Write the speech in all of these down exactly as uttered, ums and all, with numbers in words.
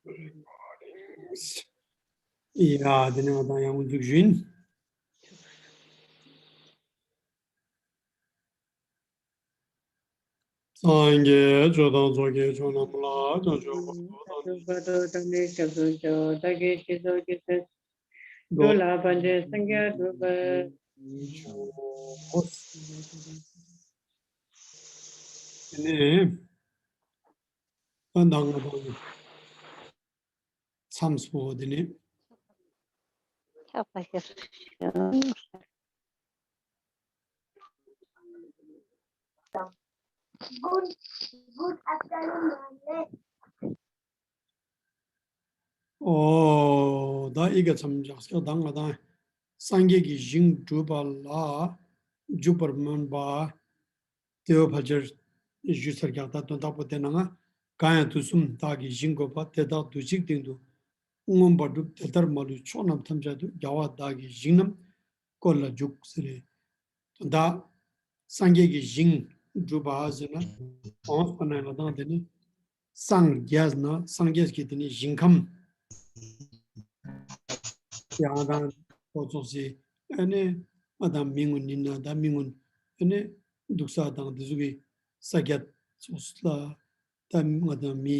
ཡ། དེ་ནས་ང་དང་ཡང་འཛུགས་བཞིན། སངས་རྒྱས་ཆོས་དང་ཚོགས་ཀྱི་མཆོག་རྣམས་ལ། བྱང་ཆུབ་བར་དུ་བདག་ནི་སྐྱབས་སུ་མཆིའོ། བདག་གིས་སྦྱིན་སོགས་ཀྱི་ཚེ། འགྲོ་ལ་ཕན་ཕྱིར་སངས་རྒྱས་འགྲུབ་པར་ཤོག། དེ་ནས་ད་ང་དང་མཚམས་སུ་དེ་ནས། ཁྱབ་པ་ཞིག་ཨོ། ད་ཨི་ག་མཚམས་བཞག་ཟེར། ད་ང་དང་སངས་རྒྱས་ཀྱི་ཞིང་སྒྲུབ་པ་ལ་འཇུག་པར་སྨོན་པ། དེའོ་ཕལ་ཆེར་ཞུས་ཚར་ཀྱང་། ད་དོན་དག་པོ་དེ་ན་ང་། གང་ཡང་དུས་གསུམ་བདག་གིས་ཞིང་བཀོད་པ། དེ་དག་དུས་གཅིག་སྟེང་དུ་མངོན་པར་འགྲུབ། དེ་ལྟར་མ་ལུས་ཕྱོགས་རྣམས་ཐམས་ཅད་དུ། རྒྱལ་བ་བདག་གི་ཞིང་རྣམས་བཀོད་ལ་འཇུག་ཟེར་རེད། དོན་དག་སངས་རྒྱས་ཀྱི་ཞིང་སྒྲུབ་པ་ཟེར་ན། འོངས་པ་ན་ང་དང་དེ་ནི་སངས་རྒྱས་ན་སངས་རྒྱས་ཀྱི་དེ་ནི་ཞིང་ཁམས། ཡང་དང་ཁོ་ཚོགས་སི་ཨ་ནི་ང་དང་མི་ངོ་ནི་ན་ད་མི་ངོ་ཨ་ནི་འདུག་ས་དང་དེ་ཚོ་གི་ས་རྒྱ་ཚོགས་ལ། ད་ང་དང་མི་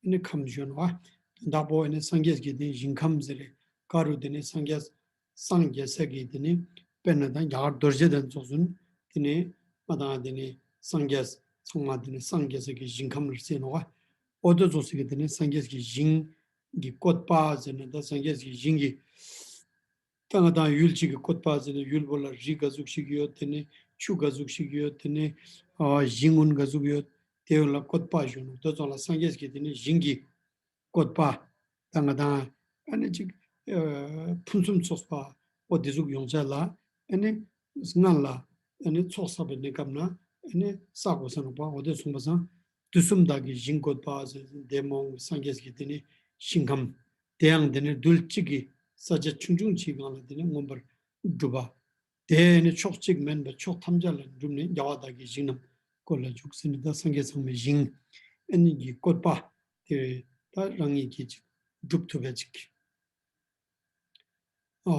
ཨ་ནི་ཁམས་ཞོན་བ། དོན་དག་པོ་ཨ་ནི་སངས་རྒྱས་ཀྱི་དེ་ཞིང་ཁམས་ཟེར་རེད། ག་རུ་དེ་ནི་སངས་རྒྱས་སངས་རྒྱས་ས་གི་དེ་ནི་དཔེར་ན་ད་རྒྱ་གར་རྡོ་རྗེ་གདན་ཚོགས་སུ་དེ་ནི་ང་དང་དེ་ནི་སངས་རྒྱས་ཚང་མ་དེ་ནི་སངས་རྒྱས་ས་གི་ཞིང་ཁམས་ལ་ཟེར་ནོ་བ། ཨོ་དོ་ཚོགས་སི་གི་དེ་ནི་སངས་རྒྱས་ཀྱི་ཞིང་གི་བཀོད་པ་ཟེར་ན། ད་སངས་རྒྱས་ཀྱི་ཞིང་གི་ད་ང་དང་ཡུལ་གཅིག་གི་བཀོད་པ་ཟེར་ན། ཡུལ་བོ་ལ་རི་ག་ཟུག་ཞིག་ཡོད། དེ་ནི་ཆུ་ག་ཟུག་ཞིག་ཡོད། དེ་ནི་ཨ་ཞིང་རྔོན་ག་ཟུག་ཡོད། དེ་ཡོད་ལ་བཀོད་པ་ཞུ་ནོ། དེ་ཚོ་ལ་སངས་རྒྱས་ཀྱི་དེ་ནི་ཞིང་གི་བཀོད་པ། ད་ང་དང་ཨ་ནི་ཅིག་ཨ་ཕུན་སུམ་ཚོགས་པ་ཨོ་དེ་ཟུག་ཡོང་ཆ་ལ་ཨ་ནི་སྔར་ལ་ཨ་ནི་ཚོགས་བསགས་པའི་གནས་སྐབས་ན་ཨ་ནི་བསགས་དགོས་ས་ནོ་བ། ཨོ་དེ་གསུངས་པ་སང་དུས་གསུམ་བདག་གིས་ཞིང་བཀོད་པ་ཟེར། དེ་མོ་སངས་རྒྱས་ཀྱི་དེ་ནི་ཞིང་ཁམས། དེ་ཡང་དེ་ནི་རྡུལ་གཅིག་གི་ས་ཆ་ཆུང་ཆུང་གཅིག་སྒང་ལ་དེ་ནི་མངོན་པར་འགྲུབ་པ། དེ་ནི་ཕྱོགས་གཅིག་མིན་པར་ཕྱོགས་ཐམས་ཅད་ལ་འགྲུབ་ནས། རྒྱལ་བ་བདག་གི་ཞིང་རྣམས་བཀོད་ལ་འཇུག་ཟེར་ནས། ད་སངས་རྒྱས་ཚང་མའི་ཞིང་ཨ་ནི་གི་བཀོད་པ་དེ་ད་རང་ཉིད་ཀྱིས་ཅིག་སྒྲུབ་ཐུབ་པའི་ཅིག་ཨ་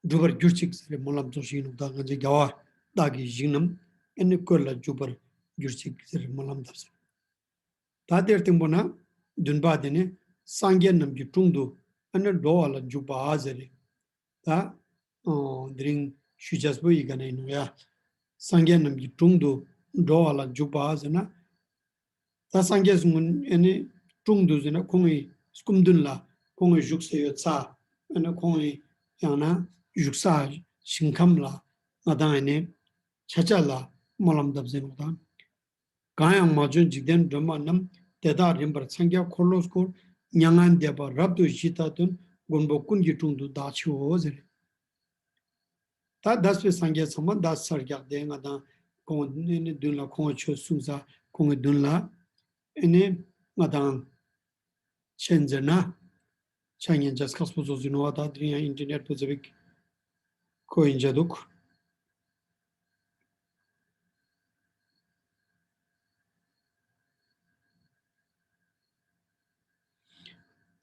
སྒྲུབ་པར་གྱུར་ཅིག་ཟེར་སྨོན་ལམ་རྫོགས་ཤིང་ནུག། ད་ང་ཚོའི་རྒྱལ་བ་བདག་གི་ཞིང་རྣམས་ཨ་ནི་བཀོད་ལ་འཇུག་པར་གྱུར་ཅིག་ཟེར་སྨོན་ལམ་བཏབ་ཟེར། ད་དེར་སྟེང་པོ་ན་བདུན་པ་དེ་ནི་སངས་རྒྱས་རྣམས་ཀྱི་དྲུང་དུ་ཨ་ནི་འགྲོ་བ་ལ་འཇུག་པ་ཟེར་རེད། ད་ཨོ་དེ་རིང་ཞུ་བྱས་པོ་ཡི་ག་ནས་ཡིན་ནོ་ཡ། སངས་རྒྱས་རྣམས་ཀྱི་དྲུང་དུ་འགྲོ་བ་ལ་འཇུག་པ་ཟེར་ན། ད་སངས་རྒྱས་ཀུན་ཨ་ནི་དྲུང་དུ་ཟེར་ན་ཁོང་གི་སྐུ་མདུན་ལ་ཁོང་གི་བཞུགས་སའི་ཡོད་ས་ཨ་ནི་ཁོང་གི་ཡང་ན་བཞུགས་ས་ཞིང་ཁམས་ལ་ང་དང་ཨ་ནི་ཆ་ཆ་ལ་སྨོན་ལམ་བཏབ་ཟེར་ནོ་དང་། གང་ཡང་མ་བྱོན་འཇིག་རྟེན་སྒྲོན་མ་རྣམས། དེ་དག་རིམ་པར་འཚང་རྒྱ་འཁོར་ལོ་བསྐོར། མྱ་ངན་འདས་པ་རབ་ཏུ་ཞི་ཐལ་དོན། མགོན་པོ་ཀུན་གྱི་དྲུང་དུ་བདག་མཆིའོ་ཟེར། ད་འདས་པའི་སངས་རྒྱས་ཚང་མ་འདས་ཚར་ཀྱག། དེ་ང་དང་ཁོང་ནི་མདུན་ལ་ཁོང་ཆོས་གསུངས་ས་ཁོང་གི་མདུན་ལ་ཨེ་ནི་ང་དང་མཆན་ཟེར་ན་ཆ་ཉན་ཅས་ཁག་པོ་བཟོ་ཟིན་བ། ད་དེ་རིང་ཡང་ཨིན་ཊར་ནེཊ་པོ་ཟེར་བིག་ཁོ་ཡིན་ཅ་འདུག།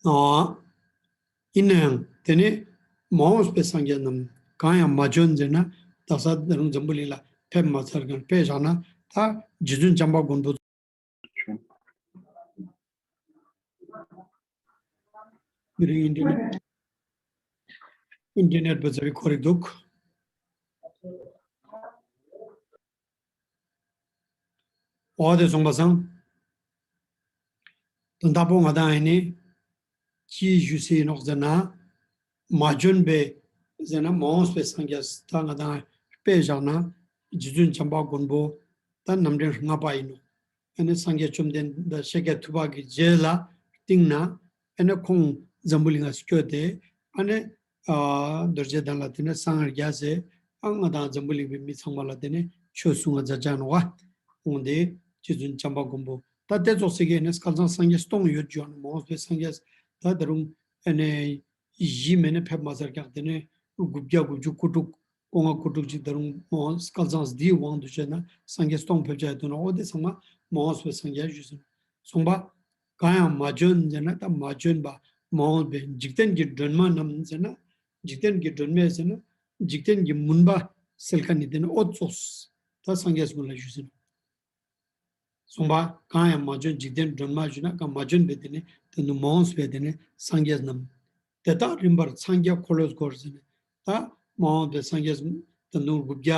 ཨོ། ཡིན་ན་ཡང་དེ་ནི་མ་འོངས་པའི་སངས་རྒྱས་རྣམས་གང་ཡང་མ་བྱོན་ཟེར་ན། ད་ས་ད་རུང་འཛམ་བུ་གླིང་ལ་ཕེབས་མ་ཚར་གང་དཔེ་བཞག་ན། ད་རྗེ་བཙུན་བྱམས་པ་མགོན་པོ། དེ་རིང་ཨིན་ཊར་ནེཊ་ཨིན་ཊར་ནེཊ་པ་ཚ་བའི་ཁོ་རིག་འདུག། འོ་དེ་སོང་པ་སང་། དོན་དག་པོ་ང་དང་ཨེ་ནི་ཅི་ཞུ་སྲིད་ཡིན་ནོག་ཟེར་ན། མ་བྱོན་པའི་ཟེར་ན་མ་འོངས་པའི་སངས་རྒྱས། ད་ང་དང་དཔེ་བཞག་ན་རྗེ་བཙུན་བྱམས་པ་མགོན་པོ་ད་རྣམ་འདྲེན་ལྔ་པ་ཡིན་ནོག། ཨེ་ནི་སངས་རྒྱས་བཅོམ་ལྡན་འདས་ཤཱཀྱ་ཐུབ་པ་གི་རྗེས་ལ་བཏིང་ན། ཨེ་ནི་ཁོང་འཛམ་བུ་གླིང་ལ་སྐྱོད་དེ་ཨེ་ནི་ཨ་རྡོ་རྗེ་གདན་ལ་དེ་ནས་སངས་རྒྱས་སེ་ཨ་ང་དང་འཛམ་བུ་གླིང་པའི་མི་ཚང་མ་ལ་དེ་ནས་ཆོས་གསུང་ང་མཛད་བྱ་ནོ་བ། འོང་དེ་རྗེ་བཙུན་བྱམས་པ་མགོན་པོ། ད་དེ་ཙོགས་སེ་གི་ཨེ་ནི་སྐལ་བཟང་སངས་རྒྱས་སྟོང་ཡོད་ཅོ་ནི་མ་འོངས་པའི་སངས་རྒྱས། ད་ད་རུང་ཨེ་ནི་གཞི་མེད་ནས་ཕེབས་མ་ཚར་ཀྱང་དེ་ནས་དགུ་བརྒྱ་དགུ་བཅུ་གོ་དྲུག་ སྐུ་ལྔ་སྐུ་དྲུག་ཅིག་ད་རུང་མ་འོངས་སྐལ་བཟང་འདིའི་དབང་དུ་བྱས་ན་སངས་རྒྱས་སྟོང་ཕེབས་བྱ་ཡི་འདུག་ན། འོ་དེ་ཚང་མ་མ་འོངས་པའི་སངས་རྒྱས་ཞུས་ཟིན། གསུངས་པ། གང་ཡང་མ་བྱོན་ཟེར་ན་ད་མ་བྱོན་པ། མ་འོངས་པའི་འཇིག་རྟེན་གྱི་སྒྲོན་མ་རྣམས་ཟེར་ན། འཇིག་རྟེན་གྱི་སྒྲོན་མེ་ཟེར་ན། འཇིག་རྟེན་གྱི་མུན་པ་སེལ་མཁན་ནི་དེ་ནི་འོ་ཙོགས། ད་སངས་རྒྱས་ཀུན་ལ་ཞུས་ཟིན། གསུངས་པ། གང་ཡང་མ་བྱོན་འཇིག་རྟེན་སྒྲོན་མ་ཞུས་ན་གང་མ་བྱོན་པའི་དེ་ནི་དེ་ནི་མ་འོངས་པའི་དེ་ནི་སངས་རྒྱས་རྣམས། དེ་དག་རིམ་པར་འཚང་རྒྱ་འཁོར་ལོས་བསྐོར་ཟེར་ནས། ད་མ་འོངས་པའི་སངས་རྒྱས་དེ་ནི་དགུ་བརྒྱ་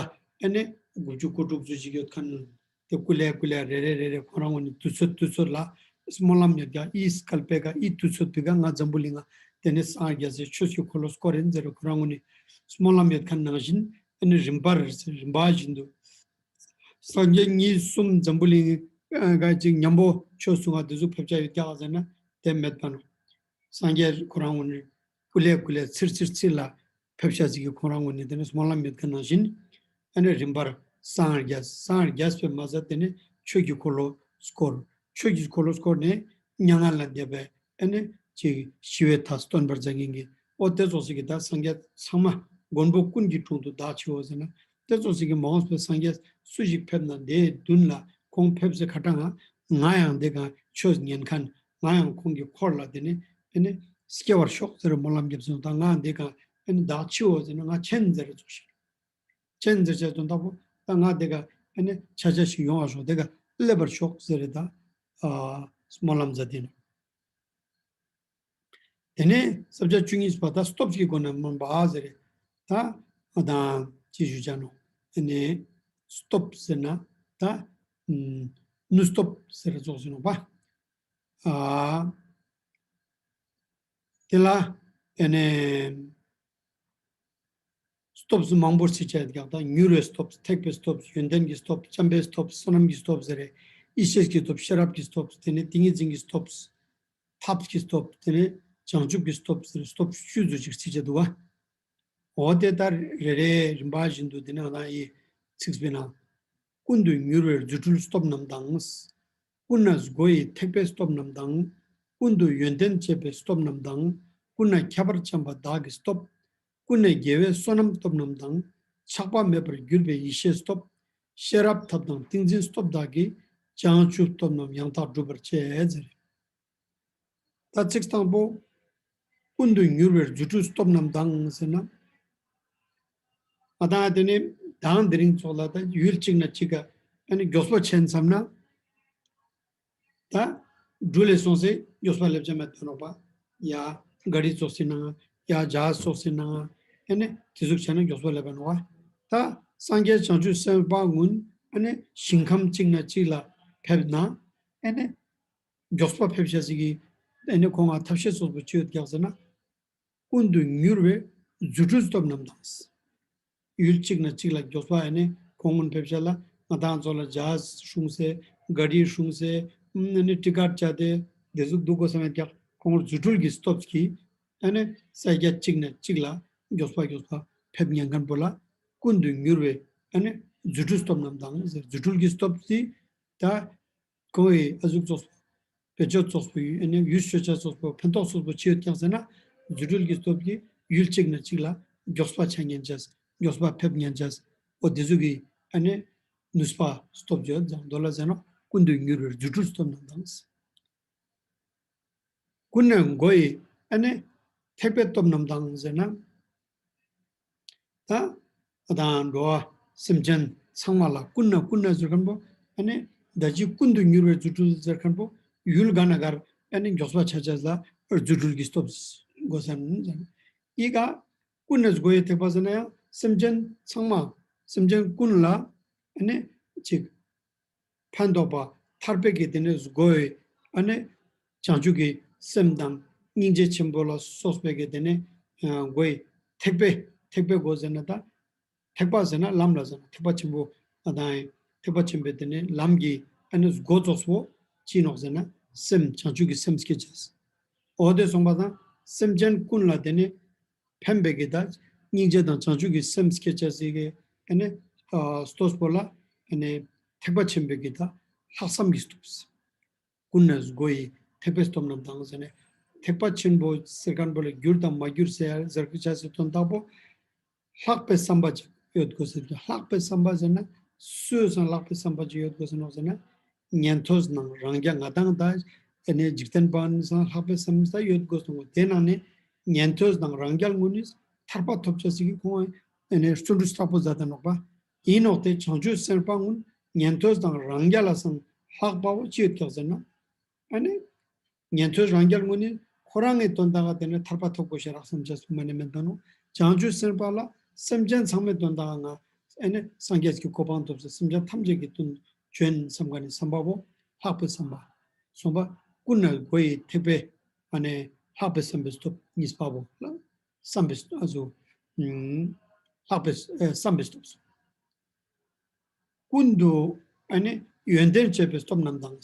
ཨ་ནི་དགུ་བཅུ་གོ་དྲུག་ཙམ་ཞིག་ཡོད་མཁན། དེ་ཀུ་ལེ་ཀུ་ལེ་རེ་རེ་རེ་རེ་ཁོ་རང་ངོས་ནས་དུས་ཚོད་དུས་ཚོད་ལ་སྨོན་ལམ་ཡོད་ཀྱང་ཨི་སྐལ་པའི་ཀ་ཨི་དུས་ཚོད་པའི་ཀ་ང་འཛམ་བུ་གླིང་ང་དེ་ནི་སངས་རྒྱས་སའི་ཆོས་ཀྱི་འཁོར་ལོ་བསྐོར་རིན་ཟེར་ཁོ་རང་ངོས་ནས་སྨོན་ལམ་ཡོད་མཁན་ནང་བཞིན་ཨ་ནི་རིམ་པར་རིམ་པ་བཞིན་དུ། སངས་རྒྱས་གཉིས་གསུམ་འཛམ་བུ་གླིང་ག་ཅིག་མཉམ་པོ་ཆོས་གསུང་བ་དེ་ཚོ་ཕེབས་བྱ་ཡོད་ཀྱག་ཟེར་ན་དེ་མེད་པ་ནོ། སངས་རྒྱས་ཁོ་རང་ངོས་ནས་ཀུ་ལེ་ཀུ་ལེ་ཚིར་ཚིར་ཚིར་ལ་ཕེབས་བྱ་ཟིག་གི་ཁོ་རང་ངོས་ནས་དེ་ནི་སྨོན་ལམ་ཡོད་མཁན་ནང་བཞིན། ཨ་ནི་རིམ་པར་སངས་རྒྱས་སངས་རྒྱས་པའི་མ་ཟད་དེ་ནི་ཆོས་ཀྱི་འཁོར་ལོ་བསྐོར། ཆོས་ཀྱི་འཁོར་ལོ་བསྐོར་ནས་མྱ་ངན་ལས་འདས་པའི་ཨ་ནི་ཅིག་ཞི་བའི་མཐའ་སྟོན་པར་མཛད་མཁན་གྱི་འོ་དེ་ཙོགས་ཤིག་གི་ད་སངས་རྒྱས་ཚང་མ་མགོན་པོ་ཀུན་གྱི་དྲུང་དུ་བདག་མཆིའོ་ཟེར་ན། དེ་ཙོགས་ཤིག་གི་མ་འོངས་པའི་སངས་རྒྱས་སུ་ཞིག་ཕེབས་ན་དེའི་མདུན་ལ་ཁོང་ཕེབས་སའི་ཁ་གྲངས་ང་ཡང་དེ་ག་ཆོས་ཉན་མཁན། ང་ཡང་ཁོང་གི་འཁོར་ལ་དེ་ནི་ཨ་ནི་སྐྱེ་བར་ཤོག་ཟེར་སྨོན་ལམ་བརྒྱབ་སོང་། ད་ང་དེ་ག་ཨ་ནི་བདག་མཆིའོ་ཟེར་ན་ང་མཁྱེན་ཟེར་ཙོགས་ཤིག་མཁྱེན་ཟེར་བྱས་དོན་དག་པོ་ད་ང་དེ་ག་ཨ་ནི་ཆ་ཆ་ཞིག་ཡོང་བར་ཤོག་དེ་ག་སླེབས་པར་ཤོག་ཟེར་རེད་ད། ཨ་སྨོན་ལམ་མཛད་དེ་ནོ། དེ་ནས་ས་བཅད་བཅུ་གཉིས་པ་ད་སྟོབས་ཀྱི་སྒོ་ནས་སྨོན་པ་ཟེར་རེད། ད་ང་དང་ཅི་ཞུ་བྱ་ནོ། དེ་ནས་སྟོབས་ཟེར་ན་ད་ཨ་ནུ་སྟོབས་ཟེར་རེད་ཙོགས་ཟེར་ནོ་པ། ཨ་དེ་ལ་ཨ་ནི་སྟོབས་མང་པོར་ཕྱེ་བྱས་ཀྱང་ད་མྱུར་བའི་སྟོབས། ཐེག་པའི་སྟོབས། ཡོན་ཏན་གྱི་སྟོབས། བྱམས་པའི་སྟོབས། བསོད་ནམས་ཀྱི་སྟོབས། བསོད་ནམས་ཀྱི་སྟོབས་ཟེར་རེད། ཡེ་ཤེས་ཀྱི་སྟོབས། ཤེས་རབ་ཀྱི་སྟོབས། དེ་ནས་ཏིང་ངེ་འཛིན་གྱི་སྟོབས། ཐབས་ཀྱི་སྟོབས། དེ་ནས་བྱང་ཆུབ་ཀྱི་སྟོབས་ཟེར་སྟོབས་བཅུ་ཙམ་ཅིག་ཕྱེ་བྱས་འདུག་བ། འོ་དེ་ལྟར་རེ་རེ་རིམ་པ་བཞིན་དུ་དེ་ནས་ང་དང་ཡི་ཚིགས་པའི་ནང་། ཀུན་ཏུ་མྱུར་བའི་རྫུ་འཕྲུལ་སྟོབས་རྣམས་དང་། ཀུན་ནས་སྒོ་ཡི་ཐེག་པའི་སྟོབས་རྣམས་དང་། ཀུན་ཏུ་ཡོན་ཏན་བཅས་པའི་སྟོབས་རྣམས་དང་། ཀུན་ནས་ཁྱད་པར་འཇམ་པ་བདག་གི་སྟོབས། ཀུན་ནས་དགེ་བའི་བསོད་ནམས་སྟོབས་རྣམས་དང་། ཆགས་པ་མེད་པར་གྱུར་པའི་ཡེ་ཤེས་སྟོབས། ཤེས་རབ་ཐབས་དང་ཏིང་འཛིན་སྟོབས་དག་གིས། བྱང་ཆུབ་སྟོབས་རྣམས་ཡང་དག་འགྲུབ་པར་བྱེད་ཟེར། ད་ཚིག་དང་པོ། ཀུན་ཏུ་མྱུར་བའི་རྫུ་འཕྲུལ་སྟོབས་རྣམས་དང་ཟེར་ན། ང་དང་དེ་ནི་དང་དེ་རིང་ཚོགས་ལ་ད་ཡུལ་གཅིག་ན་གཅིག་ག་ཨ་ནི་མགྱོགས་པ་ཆེན་བསམ་ན། ད་འགྲུལ་ལས་སོང་སེ་མགྱོགས་པ་སླེབས་ཆ་མེད་དོ་ནོག་པ། ཡ་ག་རི་ཙོགས་སེ་ནང་ཡ་ཇ་ཙོགས་སེ་ནང་ཨ་ནི་དེ་ཟུག་བྱས་ན་མགྱོགས་པ་སླེབས་པ་ནོག་པ། ད་སངས་རྒྱས་བྱང་ཆུབ་སེམས་དཔའ་ཀུན་ཨ་ནི་ཞིང་ཁམས་གཅིག་ན་གཅིག་ལ་ཕེབས་ན་ཨ་ནི། མགྱོགས་པ་ཕེབས་ཤ་ཟིག་གིས་ཨ་ནི་ཁོང་ང་ཐབས་ཤེས་སོགས་པོ་ཅི་ཡོད་ཀྱག་ཟེར་ན། ཀུན་ཏུ་མྱུར་བའི་རྫུ་འཕྲུལ་སྟོབས་རྣམས་དང་། ཡུལ་གཅིག་ན་གཅིག་ལ་མགྱོགས་པ་ཨ་ནི་ཁོང་ཀུན་ཕེབས་ཤ་ལ་ང་དང་ཚོ་ལ་ཇ་སྲུང་སེ་ག་རི་སྲུང་སེ་ཨ་ནི་ཊི་ཀཊ་བྱ་དེ་དེ་ཟུག་འདུག་གོ་ས་མེད་ཀྱག་ཁོང་རྫུ་འཕྲུལ་གྱི་སྟོབས་ཀྱིས་ཨ་ནི་ས་རྒྱ་གཅིག་ན་གཅིག་ལ་མགྱོགས་པ་མགྱོགས་པ་ཕེབས་ཉན་མཁན་པོ་ལ་ཀུན་ཏུ་མྱུར་བའི་ཨ་ནི་རྫུ་འཕྲུལ་སྟོབས་རྣམས་དང་ཟེར། རྫུ་འཕྲུལ་གྱི་སྟོབས་དེ་ད། ཁོང་གི་ཨ་ཟུག་ཙོགས་པོ། བེད་སྤྱོད་ཙོགས་པོ་ཡོད། ཨ་ནི་ཡུལ་ཤོད་ཆ་ཙོགས་པོ་ཕན་ཐོགས་ཙོགས་པོ་ཅི་ཡོད་ཀྱང་ཟེར་ན། རྫུ་འཕྲུལ་གྱི་སྟོབས་ཀྱིས་ཡུལ་གཅིག་ནས་གཅིག་ལ་མགྱོགས་པ་ཆ་ཉན་ཆ། མགྱོགས་པ་ཕེབས་ཉན་ཆ། འོ་དེ་ཟུག་གི་ཨ་ནི་ནུས་པ་སྟོབས་ཡོད་ཙང་མདོ་ལ་ཟེར་ན་ཀུན་ཏུ་མྱུར་བའི་རྫུ་འཕྲུལ་སྟོབས་རྣམས་དང་། ཀུན་ནས་སྒོ་ཡི་ཨ་ནི་ཐེག་པའི་སྟོབས་རྣམས་དང་ཟེར་ན། ད་ཨ་དང་འགྲོ་བ་སེམས་ཅན་ཚང་མ་ལ་ཀུན་ནས་ཀུན་ནས་ཟེར་མཁན་པོ་ཨ་ནི་ད་ཅི་ཀུན་ཏུ་མྱུར་བའི་རྫུ་འཕྲུལ་ཟེར་མཁན་པོ་ཡུལ་ག་ན་གར་ཨ་ནི་མགྱོགས་པ་ཆ་ཆ་ལ་རྫུ་འཕྲུལ་གྱི་སྟོབས་དགོས་ས་ནི་ཟེར། ཨི་ཀ་ཀུན་ནས་སྒོ་ཡི་ཐེག་པ་ཟེར་ན་ཡང་སེམས་ཅན་ཚང་མ་སེམས་ཅན་ཀུན་ལ་ཨ་ནི་ཅིག་ཕན་འདོགས་པ་ཐར་པའི་གི་དེ་ནས་སྒོ་ཡི་ཨ་ནི་བྱང་ཆུབ་ཀྱི་སེམས་དང་སྙིང་རྗེ་ཆེན་པོ་ལ་སོགས་པའི་གི་དེ་ནས་ཨ་སྒོ་ཡི་ཐེག་པའི་ཐེག་པའི་སྒོ་ཟེར་ན་ད་ཐེག་པ་ཟེར་ན་ལམ་ལ་ཟེར་ན་ཐེག་པ་ཆེན་པོ་ཨ་དང་ཐེག་པ་ཆེན་པོའི་དེ་ནས་ལམ་གྱི་ཨ་ནི་སྒོ་ཙོགས་པོ་ཅི་ནོག་ཟེར་ན་སེམས་བྱང་ཆུབ་ཀྱི་སེམས་སྐྱེ་ཅེས། འོ་དེ་གསུངས་པ་དང་སེམས་ཅན་ཀུན་ལ་དེ་ནས་ཕན་པའི་གི་ད་སྙིང་རྗེ་དང་བྱང་ཆུབ་ཀྱི་སེམས་སྐྱེ་ཅེས་ཟེར་གི་ཨ་ནི་ཨ་སྟོབས་པོ་ལ་ཨ་ནི་ཐེག་པ་ཆེན་པོའི་གི་ད་ལྷག་བསམ་གྱི་སྟོབས། ཀུན་ནས་སྒོ་ཡི་ཐེག་པའི་སྟོབས་རྣམས་དང་ཟེར་ནས་ཐེག་པ་ཆེན་པོ་ཟེར་མཁན་པོ་ལ་གྱུར་དང་མ་གྱུར་ཟེར་ཟེར་གི་ཆ་ཟེར་དོན་དག་པོ་ལྷག་པའི་བསམ་པ་ཅིག་ ཡོད་དགོས་ཟེར་གི། ལྷག་པའི་བསམ་པ་ཟེར་ན་སུས་སང་ལྷག་པའི་བསམ་པ་ཅིག་ཡོད་དགོས་ཟེར་ནོ་ཟེར་ན། ཉན་ཐོས་དང་རང་རྒྱལ་ང་དང་ད་ཨ་ནི་འཇིག་རྟེན་པ་ནི་སང་ལྷག་པའི་བསམ་པ་ཡོད་དགོས་སོང་། དེ་ནང་ནས་ཉན་ཐོས་དང་རང་རྒྱལ་ངོ་ནི་ཐར་པ་ཐོབ་ཆ་ཟིག་གི་ཁོང་ཨ་ནི་བརྩོན་འགྲུས་དྲག་པོ་མཛད་དེ་ནོག་པ། ཡིན་ནོག་དེ་བྱང་ཆུབ་སེམས་དཔའ་ངུན་ཉན་ཐོས་དང་རང་རྒྱལ་ལ་སང་ལྷག་པ་བོ་ཅི་ཡོད་ཀྱག་ཟེར་ན། ཨ་ནི། ཉན་ཐོས་རང་རྒྱལ་ངོ་ནི་ཁོ་རང་གི་དོན་དག་དེ་ནི་ཐར་པ་ཐོབ་དགོས་ཤེས་རག་བསམ་བྱས་སུ་མ་ནི་མེད་དོ་ནོ། བྱང་ཆུབ་སེམས་དཔའ་ལ་སེམས་ཅན་ཚང་མའི་དོན་དག་ང་ཨ་ནི་སངས་རྒྱས་ཀྱི་གོ་འཕང་ཐོབ་ཟེར། སེམས་ཅན་ཐམས་ཅད་ཀྱི་དོན་བྱོན་བསམ་ག་ནི་བསམ་པ་བོ་ལྷག་པའི་བསམ་པ། གསུམ་པ། ཀུན་ནས་བསྒོ་བའི་ཐེག་པའི་ཨ་ནི་ལྷག་པའི་བསམ་པའི་སྟོབས། གཉིས་པ་བོ་ལ་བསམ་པའི་ཨ་ཟུ། ལྷག་པའི་བསམ་པའི་སྟོབས། ཀུན་ཏུ་ཨ་ནི་ཡོན་ཏན་སྤྱད་པའི་སྟོབས་རྣམས་དང་།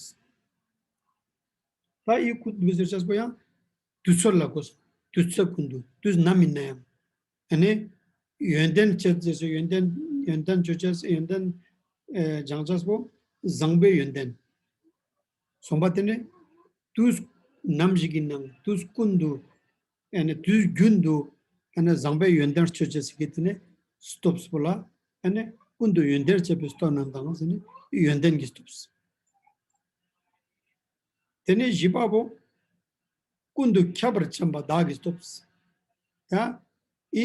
ད་ཡི་ཀུན་ཏུ་ཟེར་ཅེས་པོ་ཡང་དུས་ཚོད་ལ་གོ། དུས་ཚོད་ཀུན་ཏུ་དུས་ནམ་ཡིན་ན་ཡང་ཨ་ནི་ཡོན་ཏན་སྤྱད་ཅེས་སུ་ཡོན་ཏན་ཡོན་ཏན་སྤྱོད་ཅེས་ཡོན་ཏན་ཨེ་སྦྱང་ཅེས་པོ་བཟང་པོའི་ཡོན་ཏན། གསུམ་པ་དེ་ནི་དུས་ནམ་ཞིག་གི་ནང་དུས་ཀུན་ཏུ་ཨ་ནི་དུས་རྒྱུན་དུ་ཨ་ནི་བཟང་པོའི་ཡོན་ཏན་སྤྱོད་ཅེས་ཟེར་གི་དེ་ནི་སྟོབས་པོ་ལ་ཨ་ནི་ཀུན་ཏུ་ཡོན་ཏན་སྤྱད་པའི་སྟོབས་རྣམས་དང་ཟེར་ནི་ཡོན་ཏན་གྱི་སྟོབས། དེ་ནས་བཞི་པ་བོ། ཀུན་ཏུ་ཁྱབ་པར་བྱམས་པ་བདག་གི་སྟོབས། ཡང་། ཨི་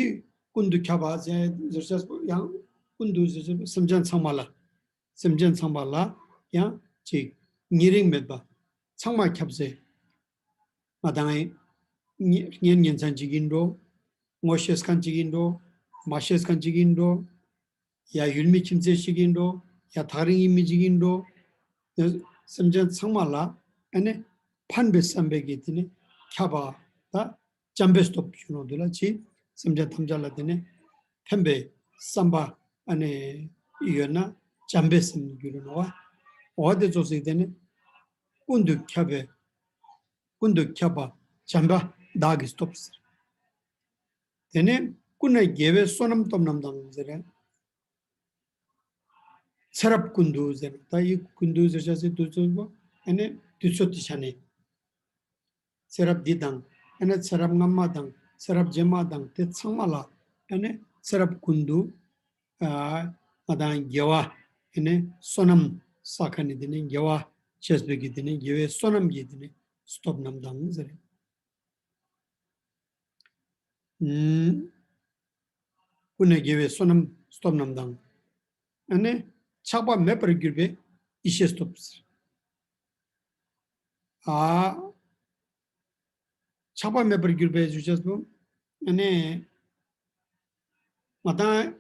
ཀུན་ཏུ་ཁྱབ་པ་ཟེར་ཟེར་ཅེས་པོ་ཡང་ཀུན་ཏུ་ཟེར་ཅེས་པོ་སེམས་ཅན་ཚང་མ་ལ། སེམས་ཅན་ཚང་མ་ལ་ཡང་ཅིག་ཉེ་རིང་མེད་པ་ཚང་མ་ཁྱབ་ཟེར། ང་དང་ཉེ་ཉེ་ཉེ་ཚན་ཅིག་ཡིན་འགྲོ། ངོ་ཤེས་མཁན་ཅིག་ཡིན་འགྲོ། མ་ཤེས་མཁན་ཅིག་ཡིན་འགྲོ། ཡ་ཡུལ་མི་ཁྱིམ་མཚེས་ཤིག་ཡིན་འགྲོ། ཡ་ཐག་རིང་ཡིན་མི་ཅིག་ཡིན་འགྲོ། སེམས་ཅན་ཚང་མ་ལ་ཨ་ནི་ཕན་པའི་བསམ་པའི་གི་དེ་ནི་ཁྱབ་པ་ད་བྱམས་པའི་སྟོབས་ཞུ་ནོ་འདུག་ལ་ཅི། སེམས་ཅན་ཐམས་ཅད་ལ་དེ་ནི་ཕན་པའི་བསམ་པ་ཨ་ནི་ཡོད་ན་བྱམས་པའི་སེམས་འགྱུར་ནོ་བ། འོ་དེ་ཙོགས་ཟིག་དེ་ནི་ཀུན་ཏུ་ཁྱབ་པའི་ཀུན་ཏུ་ཁྱབ་པ་བྱམས་པ་བདག་གི་སྟོབས་ཟེར། དེ་ནས་ཀུན་ནས་དགེ་བའི་བསོད་ནམས་སྟོབས་རྣམས་དང་ཟེར། ཚེ་རབས་ཀུན་ཏུ་ཟེར། ད་ཡི་ཀུན་ཏུ་ཟེར་ཆ་ཟེར་དུས་ཚོད་པོ་ཨ་ནི་དུས་ཚོད་དེ་ཆ་ནས། ཚེ་རབས་འདི་དང་ཨ་ནི་ཚེ་རབས་སྔ་མ་དང་ཚེ་རབས་རྗེས་མ་དང་དེ་ཚང་མ་ལ་ཨ་ནི་ཚེ་རབས་ཀུན་ཏུ་ཨ་ང་དང་དགེ་བ་ཨ་ནི་བསོད་ནམས་བསགས་མཁན་ནི་དེ་ནི་དགེ་བ་བྱས་པའི་གི་དེ་ནི་དགེ་བའི་བསོད་ནམས་ཀྱི་དེ་ནི་སྟོབས་རྣམས་དང་ཟེར། ཀུན་ནས་དགེ་བའི་བསོད་ནམས་སྟོབས་རྣམས་དང་། ཨ་ནི་ཆགས་པ་མེད་པར་གྱུར་པའི་ཡེ་ཤེས་སྟོབས། ཨ། ཆགས་པ་མེད་པར་གྱུར་པའི་ཞུ་ཅེས་པོ། ཨ་ནི་ང་དང་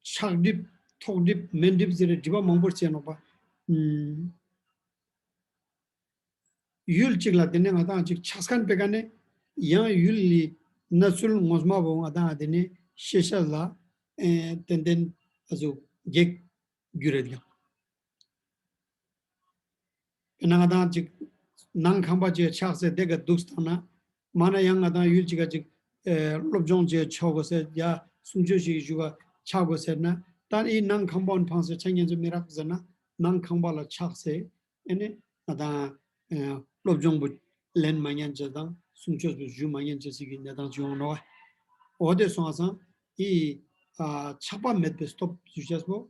ཆགས་སྒྲིབ་ཐོགས་སྒྲིབ་མེད་སྒྲིབ་ཟེར་བའི་སྒྲིབ་པ་མང་པོར་བྱས་ནོག་པ། ཨུམ། ཡུལ་གཅིག་ལ་དེ་ནས་ང་དང་གཅིག་ཆགས་མཁན་པའི་ཀ་ནས་ཡང་ཡུལ་ལི་གནས་ཚུལ་ངོ་མ་བོ་ང་དང་དེ་ནས་ཤེས་བྱ་ལ་ཨེ་ཏན་ཏན་ཨ་ཟུག་གེགས་རྒྱུ་རེད་ཀྱང་། དཔེར་ན་ང་དང་གཅིག་ནང་ཁང་པ་གཅིག་ཆགས་ཟེར་དེ་ག་འདུག་བཏང་ན། མ་ན་ཡང་ང་དང་ཡུལ་གཅིག་ག་གཅིག་ཨེ་སློབ་སྦྱོང་བྱེད་ཆོག་གོ་ཟེར་ཡ་གསུང་ཆོས་ཤིག་ཞུ་བ་ཆགས་གོ་ཟེར་ན། ད་ཨི་ནང་ཁང་པ་འཕངས་ཟེར་ཆ་ཉན་ཚོ་མི་རག་ཟེར་ན་ནང་ཁང་པ་ལ་ཆགས་ཟེར། ཨེ་ནི་ང་དང་ཨེ་སློབ་སྦྱོང་བུ་ལེན་མ་ཉན་ཅེས་དང་གསུང་ཆོས་བུ་ཞུ་མ་ཉན་ཅེས་ཟེར་གི་གནས་སྟངས་ཅིག་ཡོང་ནོག་འོ་དེ་སོང་བ་སང་ཨི་ཨ་ཆགས་པ་མེད་པའི་སྟོབས་ཞུ་ཅེས་པོ།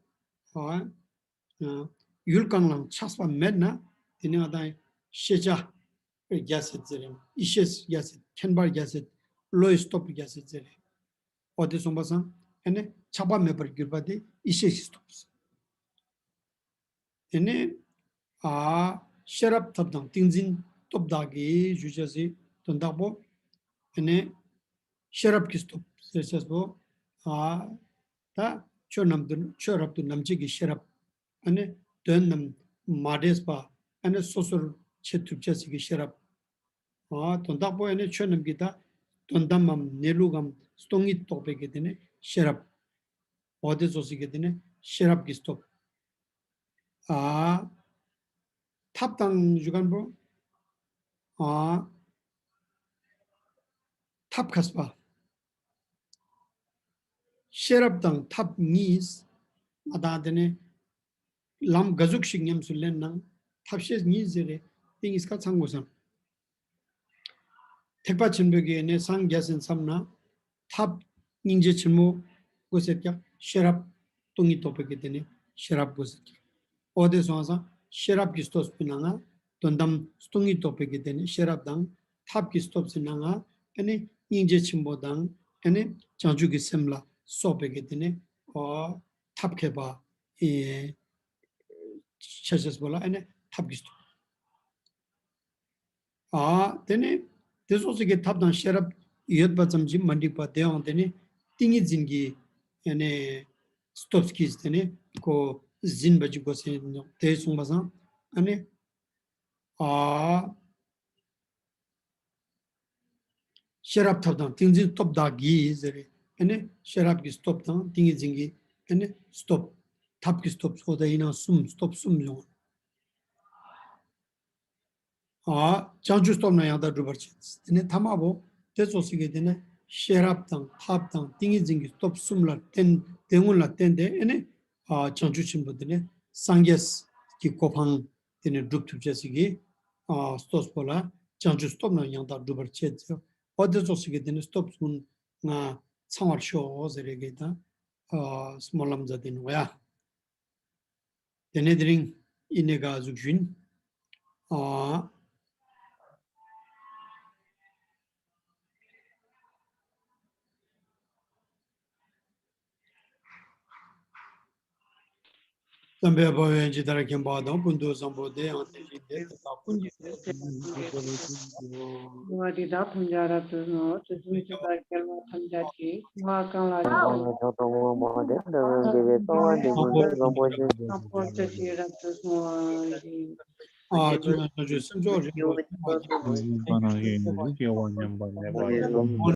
ཨ་ཡུལ་གང་ལའང་ཆགས་པ་མེད་ན་དེ་ནི་ང་དང་ཤེས་བྱ་རྒྱ་སེ་ཟེར་རེད། ཡེ་ཤེས་རྒྱ་སེ་མཁྱེན་པ་རྒྱ་སེ་བློའི་སྟོབས་རྒྱ་སེ་ཟེར་རེད། འོ་དེ་སོང་བ་སང་ཨེ་ནི་ཆགས་པ་མེད་པར་གྱུར་པ་དེ་ཡེ་ཤེས་ཀྱི་སྟོབས། དེ་ནས་ཨ་ཤེས་རབ་ཐབས་དང་ཏིང་འཛིན་སྟོབས་དག་གིས་ཞུ་བྱ་སྲིད་དོན་དག་པོ། དེ་ནས་ཤེས་རབ་ཀྱི་སྟོབས་ཟེར་བྱ་སོ། ཨ་ད་ཆོས་རྣམས་དུ་ཆོས་རབ་ཏུ་རྣམ་འབྱེད་ཀྱི་ཤེས་རབ། ཨ་ནི་དོན་རྣམས་མ་འདྲེས་པ་ཨ་ནི་སོ་སོར་ཕྱེ་ཐུབ་བྱ་སྲིད་ཀྱི་ཤེས་རབ། ཨ་དོན་དག་པོ་ཨ་ནི་ཆོས་རྣམས་ཀྱི་ད་དོན་དམ་མམ་གནས་ལུགས་གམ་སྟོང་ཉིད་རྟོགས་པའི་གི་དེ་ནས་ཤེས་རབ། འོ་དེ་ཚོ་སྲིད་ཀྱི་དེ་ནས་ཤེས་རབ་ཀྱི་སྟོབས། ཨ་ཐབས་དང་ཞུ་མཁན་པོ། ཨ་ཐབས་མཁས་པ། ཤེས་རབ་དང་ཐབས་གཉིས། ང་དང་དེ་ནས་ལམ་ག་ཟུག་ཞིག་ཉམས་སུ་ལེན་ནང་ཐབས་ཤེས་གཉིས་ཟེར་རེད། དེ་གཉིས་ཀ་ཚང་དགོས་སམ། ཐེག་པ་ཆེན་པོའི་གི་གནས་སངས་རྒྱས་ཟིན་མཚམས་ན་ཐབས་སྙིང་རྗེ་ཆེན་མོ། དགོས་ཟེར་ཀྱང་ཤེས་རབ། སྟོང་ཉིད་རྟོགས་པའི་གི་དེ་ནི་ཤེས་རབ་དགོས་ཟེར་ཀྱང་། འོ་དེ་སོང་ཙང་ཤེས་རབ་ཀྱི་སྟོབས་པའི་ནང་ང་དོན་དམ་སྟོང་ཉིད་རྟོགས་པའི་གི་དེ་ནི་ཤེས་རབ་དང་ཐབས་ཀྱི་སྟོབས་ཀྱི་ནང་ང་ཨ་ནི་སྙིང་རྗེ་ཆེན་པོ་དང་ཨ་ནི་བྱང་ཆུབ་ཀྱི་སེམས་ལ་སོགས་པའི་གི་དེ་ནི་འོ་ཐབས་མཁས་པ་ཨེ་ཆ་ཤས་པོ་ལ་ཨ་ནི་ཐབས་ཀྱི་སྟོབས། ཨ་དེ་ནི་དེ་སོགས་སུ་གི་ཐབས་དང་ཤེས་རབ་ཡོད་པ་ཙམ་གྱིས་མ་འགྲིག་པ་དེའང་དེ་ནི་ཏིང་ངེ་འཛིན་གྱི་ཨ་ནི་སྟོབས་ཀྱིས་དེ་ནི་ཁོ་ཟིན་པ་ཅིག་དགོས་ཟེར་ནོ། དེ་གསུངས་པ་སང་ཨ་ནི་ཨ་ཤེས་རབ་ཐབས་དང་ཏིང་འཛིན་སྟོབས་དག་གིས་ཟེར་རེད། ཨ་ནི་ཤེས་རབ་ཀྱི་སྟོབས་དང་ཏིང་ངེ་འཛིན་གྱི་ཨ་ནི་སྟོབས། ཐབས་ཀྱི་སྟོབས་སོགས་དེ་ཡིན་ན་གསུམ་སྟོབས་གསུམ་ཡོང་། ཨ་བྱང་ཆུབ་སྟོབས་རྣམས་ཡང་དག་སྒྲུབ་པར་བྱེད། དེ་ནས་ཐ་མ་བོ་དེ་ཙོགས་ཤིག་གི་དེ་ནས་ཤེས་རབ་དང་ཐབས་དང་ཏིང་ངེ་འཛིན་གྱི་སྟོབས་གསུམ་ལ་བརྟེན་དེ་སྔོན་ལ་བརྟེན་ཏེ་ཨ་ནི་ཨ་བྱང་ཆུབ་ཆེན་པོ་དེ་ནས་སངས་རྒྱས་ཀྱི་གོ་འཕང་དེ་ནས་སྒྲུབ་ཐུབ་བྱ་ཞིག་གི་ཨ་སྟོབས་པོ་ལ་བྱང་ཆུབ་སྟོབས་རྣམས་ཡང་དག་སྒྲུབ་པར་བྱེད་ཟེར། འོ་དེ་ཙོགས་ཤིག་གི་དེ་ནས་སྟོབས་གསུམ་ང་ཚང་བར་ཤོག་ཟེར་རེ་གི་དང་ཨ་སྨོན་ལམ་མཛད་དེ་ནོ་ཡ། དེ་ནས་དེ་རིང་ཨི་ནེ་ག་ཟུག་ཞུན། ཨ། བསམ་པའི་འཕོ་བའི་ཇི་ལྟར་མཁྱེན་པ་དང་། ཀུན་ཏུ་བཟང་པོ་དེ་ཡང་དེ་བཞིན་ཏེ། དེ་དག་ཀུན་གྱི་ཚེ་འདུལ་བ་འདི་དག་ཐམས་ཅད་རབ་ཏུ་བསྔོ། དུས་གསུམ་མཆོད་པར་རྒྱལ་བ་ཐམས་ཅད་ཀྱིས། བྱིན་རླབས་གང་ལ་ཆགས་པ་དག་ཐོབ་པར་བགྱི། བདག་ཀྱང་དགེ་བའི་རྩ་བ་འདི་ཀུན་ཏུ་བཟང་པོ་ཞིང་། བཟང་པོ་སྤྱོད་ཕྱིར་རབ་ཏུ་བསྔོ་བར་བགྱི། ཨ་ཐུབ་ན་བྱང་ཆུབ་སེམས་མཆོག་རིན་པོ་ཆེ། སྐྱེ་བ་ཉམས་པ་མེད་པ་ཡི།